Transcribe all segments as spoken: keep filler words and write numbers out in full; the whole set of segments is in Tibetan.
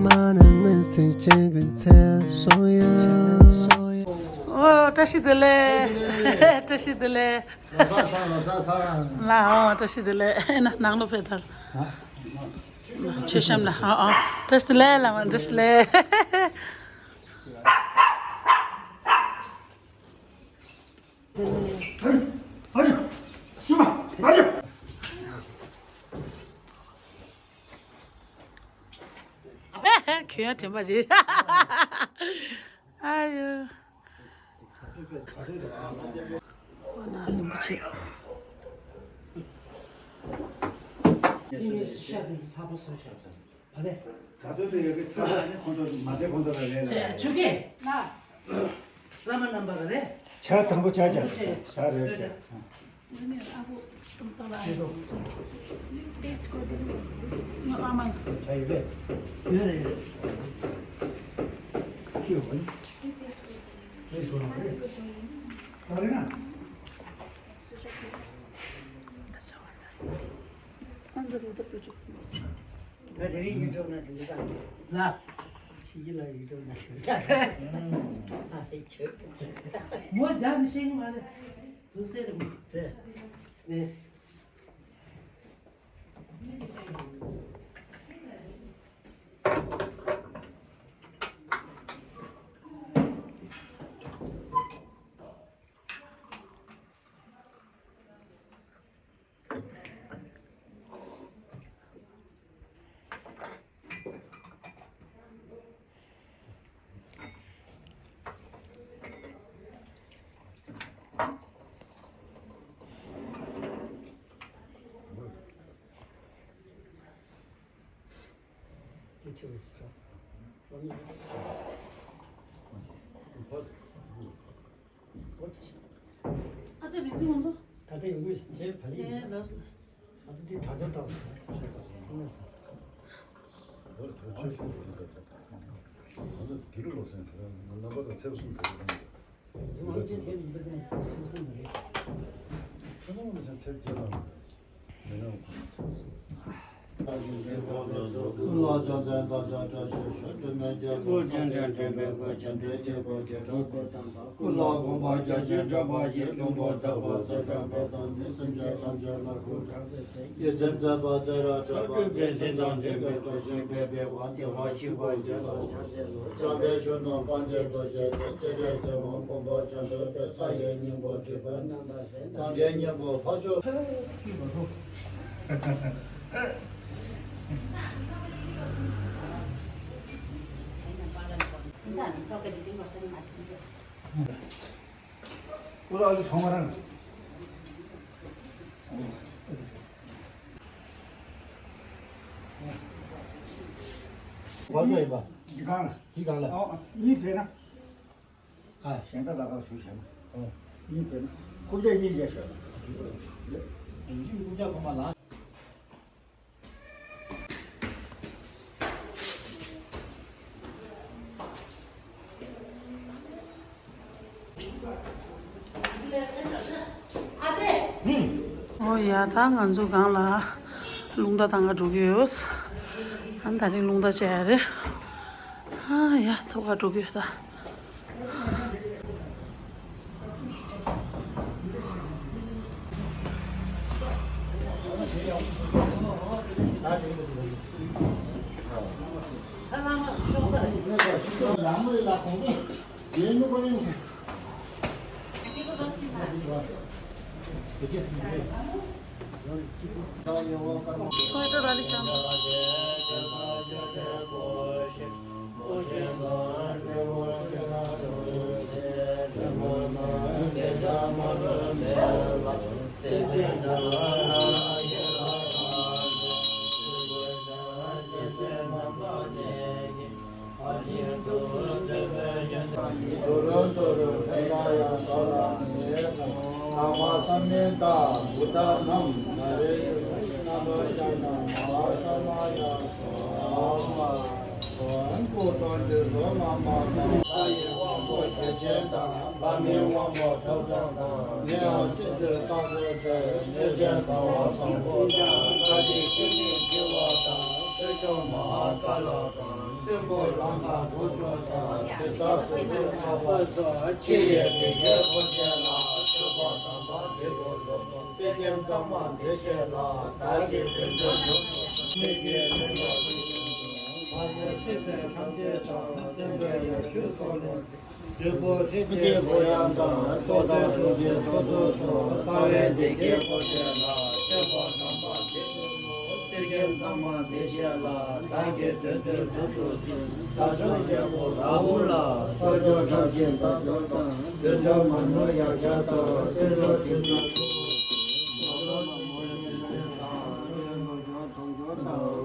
མ་ནི་མི་ཚེ་གཅིག་གི་ཚེ་སོང་ཡ། ཨོ། བཀྲ་ཤིས་བདེ་ལེགས། བཀྲ་ཤིས་བདེ་ལེགས། ལོ་གསར་བཟང་། ལོ་གསར་བཟང་། ལགས་འོ། བཀྲ་ཤིས་བདེ་ལེགས། ཨེ་ན་ནང་ལོགས་ཕེབས་དང་། མཆོད་བཤམས་ལ། ཨ་ཨ། བཀྲ་ཤིས་བདེ་ལེགས། ལགས་འོ། བཀྲ་ཤིས་བདེ་ལེགས། ཁྱོད་ཡང་དྲན་པ་བྱེད། ཨ་ཡོ། ཨོ་ན་རིན་པོ་ཆེ། ཤ་དེ་ཚོ་ཚ་པོ་སོང་ཤག་ཨ་ལས། ག་ཚོད་དུ་ཡོད་པའི་ཚ་པོ་ནི་ཁོང་ཚོ་མ་ཚད་ཁོང་ཚོ་ལ་རེད་ལ། ཆུ་གེ་ལ། བླ་མ་རྣམ་པ་ལ་རེད། ཆ་དང་པོ་ཆ་རྒྱག་ཆ་རེད་ཀྱ། ཨ་ནི་ཨ་ཁུ་ཏུམ་ཏོ་ལ་ཨེ་ཏེས་ཀོ་དི་ཉོ་ཨ་མ། ཆ་ཡོད་པས། ཡོད་རེད། ཁྱི་ཡོད་པ་ནི། ཨེ་ཤོ་ན་རེད། ད་རེད་ན། ང་དེ་རིང་ཡུ་ཊུབ་ནང་དུ་འདུག་ག་ལ། ཕྱི་རྒྱལ་ལ་ཡུ་ཊུབ་ནང་དུ་འདུག་ག་ཨ་ཧེ་ཁྱོད། མོ་རྒྱག་མི་ཤེས་ཀྱི་མ་རེད། ཐུགས་སྲས་རེད་མོ་དེ། ནས། ཨ་ཅག་རིག་འཛིན་ང་ཚོ། ད་ལྟ་ཡོང་གི་ཡོད་ཟེར་བ་ལ་ཡིན། ཨེ་ལགས་སོ། ང་ཚོ་འདི་དྲ་ཚོར་བཏང་། ང་ཚོ་དགེ་ལུགས་ལོ་ཟེར་ན་རྣམ་པ་དང་ཚེ་གསུམ་དེ་རེད། གཟིགས་མང་ཆེ་དེ་མི་འདུག་སྟེ་ཚེ་གསུམ་མ་རེད། ཁྱོད་རང་ལོ་ཟེར་ན་ཚེ་བརྒྱད་ལ་མི་རེད། ཀུན་ལ་ཕྱག་འཚལ་བདག་ཅག་བཀྲ་ཤིས་ཤོག་སྒྲོལ་མའི་རྒྱལ་པོ་འཁོར་དང་བཅས་པའི་སྐུ། འཇམ་དཔལ་དཀྱིལ་འཁོར་གྱི་དྲང་པོར་བལྟམས་པ། ཀུན་ལ་གོམ་པ་རྒྱ་ཆེན་བསྒྲགས་པ་ཡིས། ཀུན་ལ་བདག་པོ་ཚེ་འཕྲོག་པ་དང་ནི། སེམས་ཅན་ཐམས་ཅད་ལ་སྐུ་དྲག་པོའི་ཚེ། ཡིད་སེམས་མཛད་པ་ཚེ་རབས་གྲགས་པ་སྟེ། སེམས་དང་ལྡན་པའི་སྤྲོ་ཞིང་འབད་པས་དབང་དུ་བ་ཞི་བར་གྱུར་པ་ཐམས་ཅད་ལ། འཇམ་དཔལ་གཞོན་ནུ་དཔལ་ལྡན་རྡོ་རྗེ་སྟེ། སྤྱན་རས་གཟིགས་དབང་ཕུང་པོ་འཇམ་དཔལ་དཔལ། ས་ཡི་སྙིང་པོ་སྒྲིབ་པ་རྣམ་པར་སེལ། གདངས་ཅན་སྙིང་པོ་འཕགས་མཆོག་འདི་གང་ལ། འདི་གང་ལ། ཨོ། གཉིས་བྱས་ན། ཨ། གཞན་དག་ལ་ཁག་ཞུ་བྱས་ན། ཨོ། གཉིས་བྱས་ན། རྐུབ་བཀྱག་གཉིས་བྱས་ཤོག་ཡིན་རྐུབ་བཀྱག་ཁོ་མ་ལ། ཨོ་ཡ། ད་ང་ཚོ་སྒང་ལ་རླུང་རྟ་བཏང་ག་འགྲོ་གི་ཡོད། ཨ་ནི་ད་རིང་རླུང་རྟ་བཅག་ཡ་རེད། ཨ་ཡ། ཐུག་ག་འགྲོ་གི་ཡོད་ད། ཏུ་རུ་ཏུ་རུ་ཧྲི་ཡ་ཡ་སོ་ལ་མེ་ཁོང་ནང་མ་སམ་མེ་ཏ་བུ་ཏ་ནམ་ན་རེ་ཡུ་ན་མ་ཡ་ན་མ་ཧ་ས་མ་ཡ་སོ་མ། སོ་ཨན་ཀུ་སོ་འདི་སོ་མ་མ་དང་ལྷ་ཡི་དབང་པོ་བརྒྱ་བྱིན་དང་། ལྷ་མིན་དབང་པོ་ཐབས་གསུམ་དང་། ངེས་པར་ཆོས་སྤྱོད་རྟག་ཏུ་བྱ་བའི་གནོད་སྦྱིན་ཁ་བ་བཟང་པོ་དང་། ཁ་ཅིག་ཆོས་མིན་འདྲི་བ་དང་། ཆོས་ ཤོ་མ་ཧཱ་ཀ་ལ་དང་། སྲིན་པོ་ལང་ཀ་དགུ་བཅུ་དང་། དྲི་ཟ་ཟུག་པའི་ལྷ་པ་སོགས། ཕྱི་ཡི་བདེ་དགེ་འཁོར་བཅས་ལ། མཆོད་པ་དམ་པ་འདི་ཀོ་ལོ། གསེར་སྐྱེམས་གཙང་མ་འདི་བཞེས་ལ། བདག་གིས་དོན་དུ་འགྲུབ་པར་ཤོག་མི་དགེ་བའི་ལས་ལ་སྲིད་པའི་ཐམས་ཅད་དང་། བསྟན་པའི་ཡར་ཞུ་སོགས་ལས། བདུད་པོ་རིགས་ཀྱི་ཕོ་ཡང་དང་། སྲོག་དང་ལུས་ཀྱི་གཏོར་ཚོགས་སོགས། རྩ་བའི་བདེ་དགེ་འཁོར་བཅས་ལ། མཆོད་པ་དམ་པ་འདི་ཀོ་ལོ། གསེར་སྐྱེམས་གཙང་མ་འདི་བཞེས་ལ། བདག་གིས་དོན་དུ་འགྲུབ་པར་ཤོག་ས་མཆོག་རྒྱལ་པོ་རཱ་ཧུ་ལ། ཕ་རྒྱུད་བཀྲ་ཤིས་རྟགས་བརྒྱད་དང་། འདོད་ཆགས་མ་ནོར་ཡང་ཤ་དང་། བརྩོན་འགྲུས་ཆེན་པོ་མ་ནོར་མ་མོ་ཡང་དོན་དང་།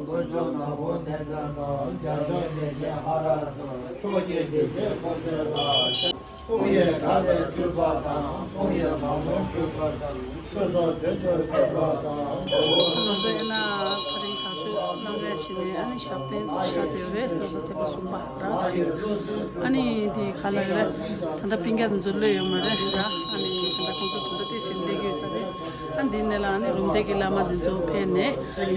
དཀོན་མཆོག་ནག་པོ་གདན་དཀར་དང་། རྒྱལ་མཆོག་དགེ་བཤེས་ཧ་ར་དང་། ཕྱོགས་ཀྱི་དགེ་བཤེས་འཁོར་བཅས་ལ། ཕུང་ཡི་ག་ལས་གྱུར་པ་དང་། ཕུང་ཡི་མ་མོ་གྱུར་པ་དང་། ཆོས་སོགས་དོན་དུ་གྱུར་པ་དང་། ལོ་ཙཱ་ཡིན་ན་ད་རིང་བྱང་ཆུབ་རྣམ་དབྱེ་བྱས་ནས། ཨ་ནི་ཞབས་བརྟན་ཆགས་བསྡད་ཡོད་རེད། ལོ་ཙཱ་ཚེས་པ་གསུམ་པ་ར། ད་རིང་ཨ་ནི་དེ་ག་ལ་ཡོད་རེད། ད་ལྟ་སྤུན་ཀྱག་དེ་ཚོ་གློད་ཡོད་མ་རེད་ར། ཨ་ནི་ད་ལྟ་ཁོང་ཚོ་ད་ལྟ་དེ་བཞིན་སླེབས་ཀྱི་ཡོད་ས་རེད། ཨ་འདི་ནས་ལ་ཨ་ནི་རུམ་བཏེག་གི་བླ་མ་འདི་ཚོ་ཕེབས་ནས།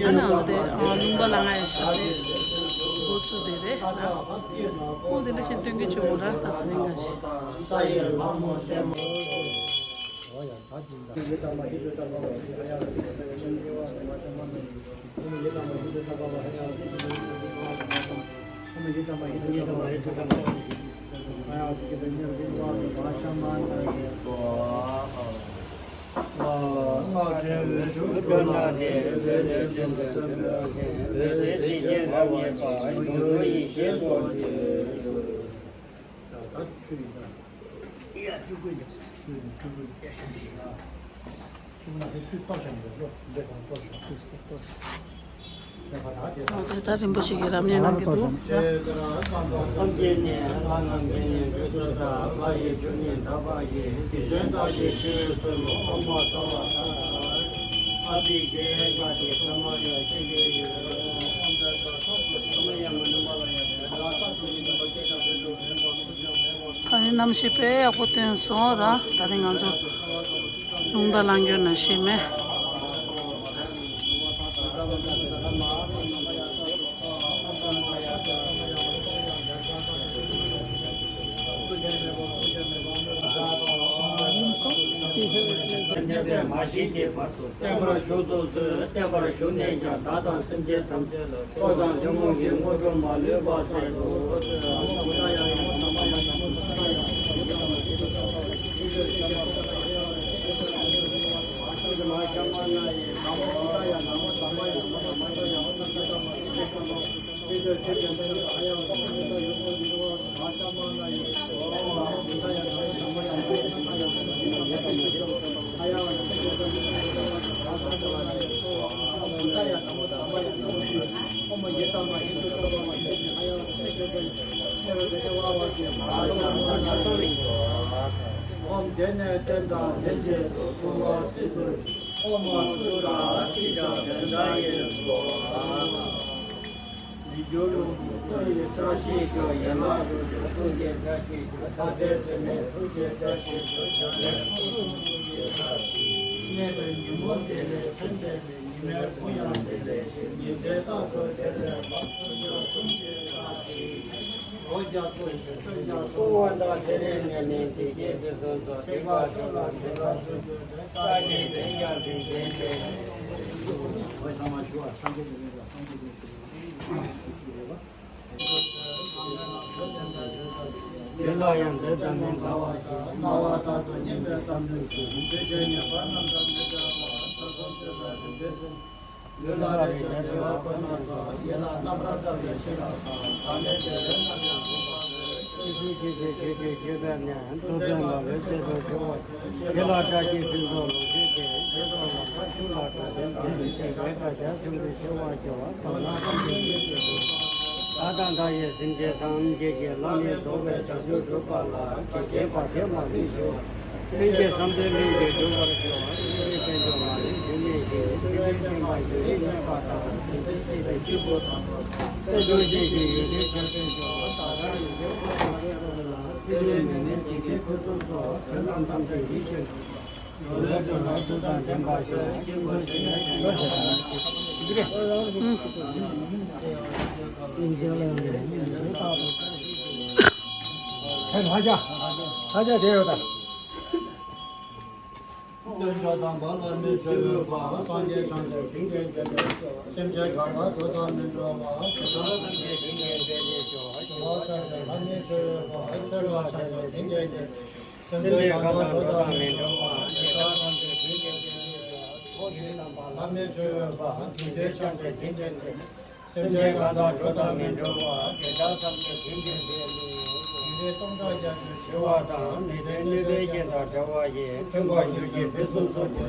ཨ་ནི་ང་ཚོ་དེ་ཨ་ལུང་པ་ལ་ང་ཡི་ཞབས་བརྟན་འགོ་ཚུགས་བསྡད་རེད་ར། ཁོང་དེ་འདྲ་བྱས་སྟོན་གྱི་བྱུང་བ་ར། ད་ད་རིང་ང་ཚོ། ད་རིན་པོ་ཆེ་གིས་རབ་གནས་གནང་གི་འདུག། ད་རིང་གནམ་གཤིས་དཔེ་ཡག་པོ་བཏོན་སོང་ར། ད་རིང་ང་ཚོ་ལུང་བརྡ་ལང་རྒྱུ་ན་ཤེས་མེད། བརྟན་པར་བཞུགས་སུ་གསོལ། བརྟན་པར་བཞུགས་ནས་ཀྱང་བདག་དང་སེམས་ཅན་ཐམས་ཅད་ལ། ཕྱོགས་དང་ཐུན་མོང་གི་དངོས་གྲུབ་མ་ལུས་པ་སྩལ་དུ་གསོལ། ཨོཾ་དེ་ནས་རྟེན་དང་ལྷན་ཅིག་ཏུ་ཐུབ་པ་སྲིད་པའི། ཨོཾ་ཨ་ཏུ་ར་ཨ་ཏི་ཀ་བཛྲ་ཡེ་སྭཱ་ཧཱ། མི་འགྱུར་རླུང་གི་ལྟོ་ཡི་བཀྲ་ཤིས་ཤོག་ཡན་ལག་རོ་གཅིག་གསུང་གི་བཀྲ་ཤིས་ཤོག་མཐའ་བྲལ་དྲི་མེད་ཐུགས་ཀྱི་བཀྲ་ཤིས་ཤོག་བྱང་ཆུབ་ཀུན་གྱི་བཀྲ་ཤིས། གནས་པའི་ཉིན་མོ་དེ་ལས་མཚན་དེ་ལས། ཉི་མའི་གུང་ཡང་དེ་ལས་ཤེས། ཉི་ཟེར་རྟག་ཏུ་དེ་ལས་འབབ། ཐུགས་རྒྱ་གསུམ་གྱི་བཀྲ་ཤིས། འོ་རྒྱ་མཚོ་ཡི་ཁྱོན་ཀྱང་། ཀུན་དགའ་དང་དེ་ལས་ངེས་མེད་དེ་སྐད་དུ་གསུངས་སོ། སྡིག་པ་ཆོ་ལ་དེ་ལ་སུ་ཆོས་དོན། ས་གཞི་འདྲེན་ཀྱང་འདྲེན་བྱེད་ཅིང་། འོ་ཚང་མ་ཞུ་བ་སངས་རྒྱས་ཀྱི་གནས་ལ་སངས་རྒྱས་ཀྱི། དེ་ལ་ཡང་འདི་ལྟར་མི་འདའ་བར་ཤོག་སྣང་བ་དག་ཏུ་སྙན་པའི་གཏམ་རྒྱུད་ཀྱི། འདུས་བྱས་ཉེས་པ་རྣམས་དང་མི་འབྲལ་བར། ཐོས་བསམ་སྒྲུབ་པའི་རིམ་པས་ཟིན། ལུས་ལ་རེག་བྱའི་བདེ་བ་ཁོ་ན་སོགས། ཡིད་ལ་རྣམ་པར་དགའ་བའི་ཤེས་རབ་དང་། བདག་མེད་པའི་དོན་རྣམས་ཀྱང་ཐོབ་པར་ཤོག་ཆོས་ཀྱི་ཆོས་ཀྱི་བརྒྱུད་པའི་གནས། ཐུགས་བརྩེ་བ་ལ་ཆེད་དུ་འབྱུང་བ། ཞི་ལ་བཀྲ་ཤིས་ཕུན་ཚོགས་ལོངས་སྤྱོད་ཅིང་། ཞེ་སྡང་ལ་ཕར་ཞུགས་ལ་དགྲ་འདུལ་ཞིང་། ཞི་བའི་དགྲ་རྒྱ་ཆེན་པོས་ཞི་བར་འགྱུར་བ་དང་། ལྷག་པར་དུ་ཉེས་པའི་དུག་གསུམ། བདག་དང་མཐའ་ཡས་སེམས་ཅན་ཐམས་ཅད་ཀྱི། བླ་མེད་རྫོགས་པའི་བྱང་ཆུབ་སྒྲུབ་པ་ལ། བགེགས་བསྐྲད་པ་དེ་མ་ལུས་ཞི་བར། ལྷན་སྐྱེས་བསམ་གཏན་ལྷུན་གྱིས་གྲུབ་པར་ཤོག་ཨ་ནི་དཔལ་འབྱོར་མ་ལུས་རྒྱུན་གནས་ཤིང་། ཐུབ་པའི་བསྟན་པ་ཡུན་རིང་གནས་པ་དང་། དེ་ཚེ་སྲིད་པའི་སྐྱེས་བུ་དམ་པ། དཔལ་འབྱོར་ཅན་གྱི་ཡོན་ཏན་ཐོབ་པར་ཤོག་ད་ལྟར་ཡོན་ཏན་ཕུན་སུམ་ཚོགས་པ་ལ། ཚེ་རིང་ནད་མེད་ཇིང་གེ་ཕུན་སུམ་ཚོགས། དོན་རྣམས་ཐམས་ཅད་ཡིད་བཞིན་དུ་འགྲུབ། འགྲོ་བའི་དོན་ལ་ཐུགས་དང་ལྡན་པར་ཤོག་དཀྱིལ་འཁོར་ཞིང་ཁམས་ཀྱི་ཆོས་རྣམས་ཀྱི་ སྟོན་མཆོག་དམ་པ་བླ་མེད་མཆོད་འོས་པ། སངས་རྒྱས་བྱང་ཆུབ་ཐིག་ལེ་འདི་ལས་སེམས་ཅན་གང་དག་འགྲོ་དང་མི་འགྲོ་བ། ཇི་ལྟར་སངས་རྒྱས་ཐིག་ལེ་འདི་ལས་སྐྱེ་བ་ཆགས་ཤིང་བླ་མེད་མཆོད་འོས་པ། ཆོས་ལ་ཆགས་ཤིང་ཐིག་ལེ་འདི་ལས་སེམས་ཅན་གང་དག་འགྲོ་དང་མི་འགྲོ་བ། ཇི་ལྟར་སངས་རྒྱས་ཐིག་ལེ་འདི་ལས་སྐྱེ་བ་ཆགས་ཤིང་བླ་མེད་མཆོད་འོས་པ། ཐིག་ལེ་ཆགས་ཤིང་ཐིག་ལེ་འདི་ལས། སེམས་ཅན་གང་དག་འགྲོ་དང་མི་འགྲོ་བ། དེ་དག་ཐམས་ཅད་ཐིག་ལེ་འདི་ལས། ཡུལ་ལས་སྟོང་ཕྲག་བརྒྱ་ཞུ་ཞི་བ་དང་། མི་མཐུན་གནོད་པའི་རྐྱེན་དང་བྲལ་བ་ཡི། མཐུན་པར་གྱུར་ཅིག་ཕུན་སུམ་ཚོགས་པའི་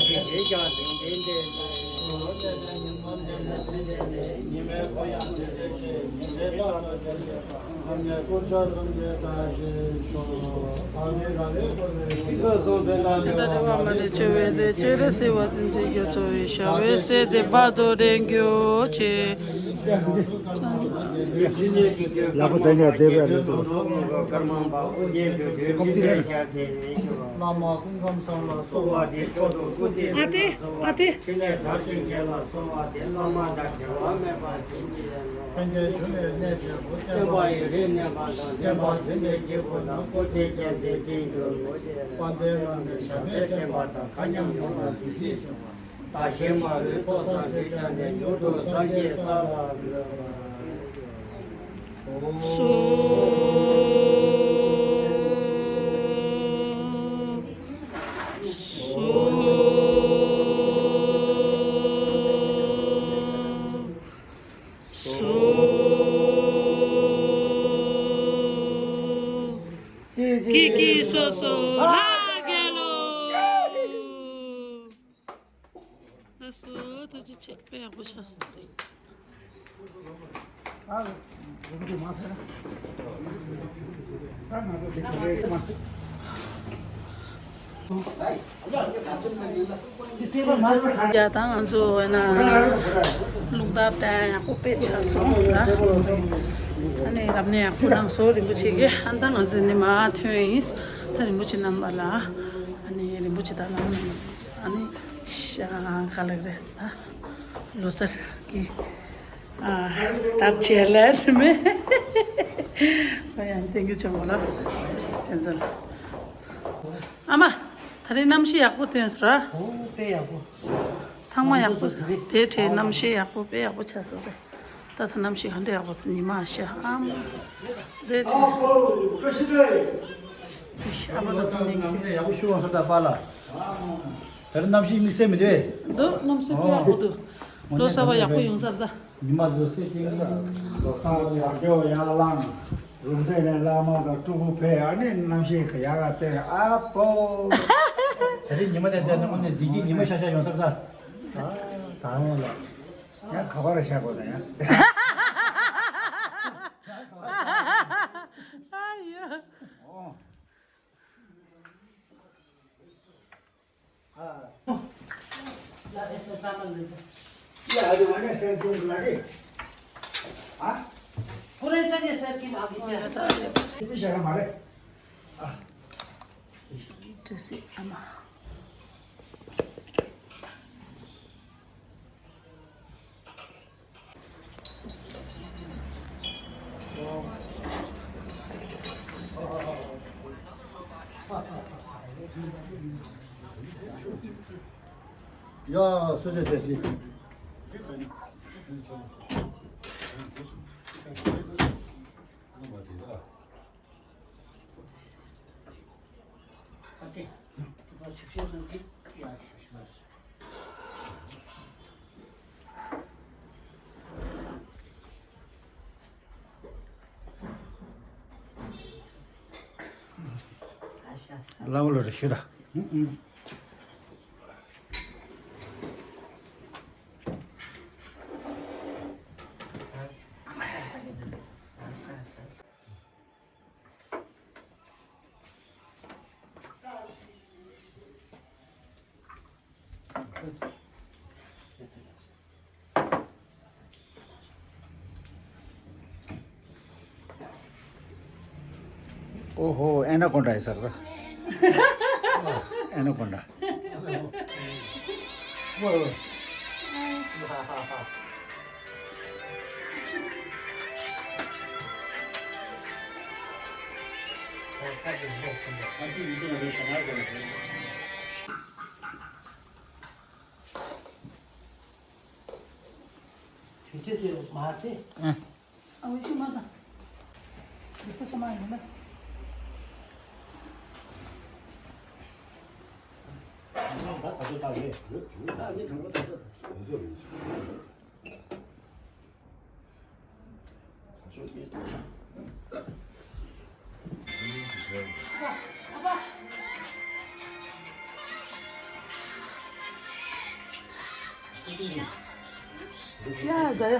ཕྱིར། བཀྲ་ཤིས་བདེ་ཞིང་ལྡན་པའི་གནས་ལ། ཉི་མའི་འོད་ཡང་དེ་ལས་སྐྱེ། ཉི་ཟེར་རྟག་ཏུ་དེ་ལས་ཕྱུང་། ལྷ་མིའི་སྐུ་མཆོག་གསུམ་གྱི་བཀྲ་ཤིས་ཤོག། ཨ་མི་ར་བའི་འཁོར་ལོའི་དེ་འདྲ་རེ་བ་མ་ལས་བྱ་བའི་ལས། སྤྱན་རས་གཟིགས་དབང་ལྡན་ཁྱེད་ཀྱི་གཙོ་བོའི་ཞབས་པད་སྲིད་མཐའ་དག་ཏུ་བརྟན་གྱུར་ཅིག། ལག་པ་དེ་ནས་བསྡད་པའི་རེད་འདུག། བླ་མ་སྐུ་ཁམས་བཟང་ལ་གསོལ་བ་འདེབས། མཆོག་ཏུ་སྐུ་ཚེ་ཨ་ཏེ་ཨ་ཏེ། ཕྲིན་ལས་དར་ཞིང་རྒྱས་ལ་གསོལ་བ་འདེབས། བླ་མ་དང་འབྲལ་བ་མེད་པར་བྱིན་གྱིས་རློབས། ཕན་བདེའི་གཞུང་ལས་གནས་བྱེད་པོ། བསྟན་པ་ཡུན་རིང་གནས་པ་དང་། བསྟན་པ་འཛིན་པའི་སྐྱེས་བུ་རྣམས། སྐུ་ཚེ་རྒྱལ་མཚན་བརྟན་གྱུར་ཅིག། དཔལ་ལྡན་བླ་མའི་ཞབས་པད་བརྟན་པ་དང་། མཁའ་མཉམ་ཡོངས་ལ་བདེ་སྐྱིད་འབྱུང་བ། བདག་གཞན་མ་ལུས་ཚོགས་བསགས་འབྲས་བཅས་ནས། མྱུར་དུ་སངས་རྒྱས་ས་ལ་འགོད་པར་ཤོག། སོ། སོ། སོ། ཀི་ཀི་སོ་སོ་ལྷ་རྒྱལ་ལོ། ལགས་སོ། ཐུགས་རྗེ་ཆེ། དཔེ་ཡག་པོ་ཆགས་སོང་། ཡ་ད་ང་ཚོ་ན་རླུང་རྟ་དྲན་ཡག་པོ་དཔེ་ཆགས་སོང་ལ། ཨ་ནི་རབ་གནས་ཡག་པོ་གནང་སོང་རིན་པོ་ཆེ་གིས། ཨ་ད་ང་ཚོ་ནི་མར་ཐོན་ཡིན། ད་རིན་པོ་ཆེ་རྣམ་པ་ལ་ཨ་ནི་རིན་པོ་ཆེ་ད་ལམ་ཨ་ནི་ཤ་ག་ལེགས་རེད། ད་ལོ་གསར་གྱི་ཨ་སི་ཊར་ཊི་བྱས་ལ་རིན་མེ་ད་ཡང་ཐེང་ཀིའུ་ཆེན་པོ་ལ་བྱས་ཙང་། ཨ་མ། ད་རེས་གནམ་གཤིས་ཡག་པོ་ཐོན་སོང་ར། ཨོ་དཔེ་ཡག་པོ། ཚང་མ་ཡག་པོ། དེ་འདྲའི་གནམ་གཤིས་ཡག་པོ་དཔེ་ཡག་པོ་ཆགས་སོང་རེད། ད་ད་གནམ་གཤིས་ག་འདྲ་ཡག་པོ། ཉི་མ་ཤར། ཨ་མ། རེད་རེད། ཨ་མ་ད་སང་ཉིན་གྱི་ཡག་པོ་ཞུ་འོང་སོང་ད་པཱ་ལགས། ད་རེས་གནམ་གཤིས་དམིགས་བསལ་མི་འདུག་ཨེ། འདུག་གནམ་གཤིས་དཔེ་ཡག་པོ་འདུག། ལོ་གསར་པ་ཡག་པོ་ཡོང་ས་རེད་ད། ཉི་མ་བཟོ་སྲིད་ཅིང་ལ་ལོ་གསར་ཡར་འཇོག་ཡར་ལངས། རུམ་བཏེག་ནས་བླ་མ་དང་སྤྲུལ་སྐུ་ཕེབས། ཨ་ནི་གནམ་གཤིས་ཡག་ག་བལྟས། ཨ་པོ། ད་རེས་ཉི་མ་དེ་བལྟས་ན་དངོས་གནས་བདེ་སྐྱིད་ཉི་མ་ཤར་ཤར་ཡོང་ས་རེད་ད། ད་ཡང་ལ་ཡང་ག་པར་ཤར་དགོས་ན་ཡང་། ཨ་ཡོ། ཨ། ཡ། སུ་ཚོད་བསྡད་སྲིད། ལམ་ལ་རེ་ཞུ་ད། ཨོ་ཧོ། ཨེ་ན་ཀོན་ཌ་ཡིན་ས་རེད། ཨེ་ན་ཀོན་ཌ། ཝེ་ཝེ། དུས་ཚོད་དུ་མ་ཚད། ཨ། ཨ་འོ་ཤི་མ་དང་། ཡག་པོ་ས་མ་ཡིན་ན། ཡ་ཟ་ཡ།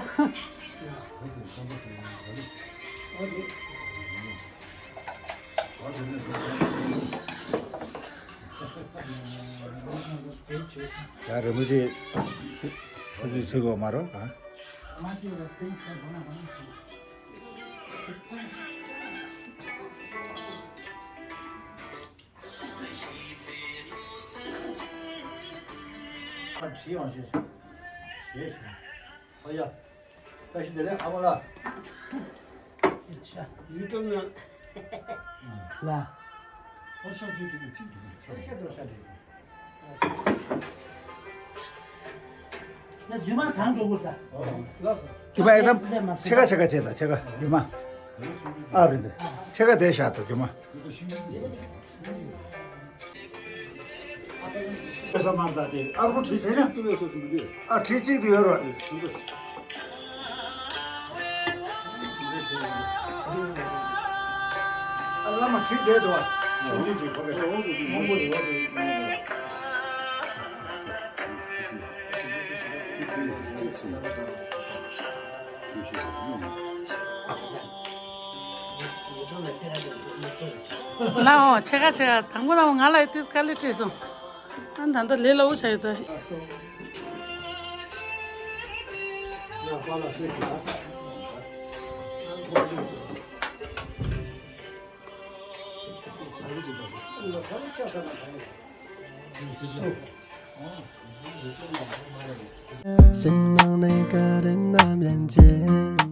ཡ་རི་མོ་ཅིག་ཧུ་ཅིག་ཚིག་གོ་མ་རོ་ཨ། ཁ་བྲིས་ཡོང་ཞེས་ཞེས་ཞུ། ཨ་ཡ། བཀྲ་ཤིས་བདེ་ལེགས་ཨ་མ་ལགས། ཡུལ་གྲུབ་ན། ལ། ཨོ་ཤ་ཚུལ་དྲི་གི་ཚིག་དྲི་གི་ཚིག་ཨོ་ཤ་དོ་ཤ་དྲི་གི། ན་རྒྱུ་མ་གང་འགྲོ་དགོས་ད། ལགས་སོ། རྒྱུ་མ་ཡག་དམ་ཕྱེད་ཀ་ཕྱེད་ཀ་བྱས་ད་ཕྱེད་ཀ་རྒྱུ་མ། ཨ་རི་འཛེ། ཕྱེད་ཀ་དེ་བཞག་ད་རྒྱུ་མ། ཁ་ས་མར་ད་དེ་ཨར་པོ་བྲིས་ཟེར་ན། ཨ་བྲིས་གཅིག་ཏུ་ཡོད་རོགས། ཨ་བླ་མ་བྲིས་བསྡད་འདུག་ཨ། ཆུང་ཆུང་ཅིག་ཁོ་ག་མང་པོ་རེད། ལའོ་ཕྱེད་ཀ་ཕྱེད་ཀ་དང་པོ་ལའོ་ང་ལ་ཏིས་དཀའ་ལས་སྤྲད་སོང་། ཨ་ད་ལྟ་ལས་སླ་བོ་ཆགས་ཡོད་ད། སེམས་ནང་ནས་བཀའ་དྲིན་ནམ་ཡང་བརྗེད།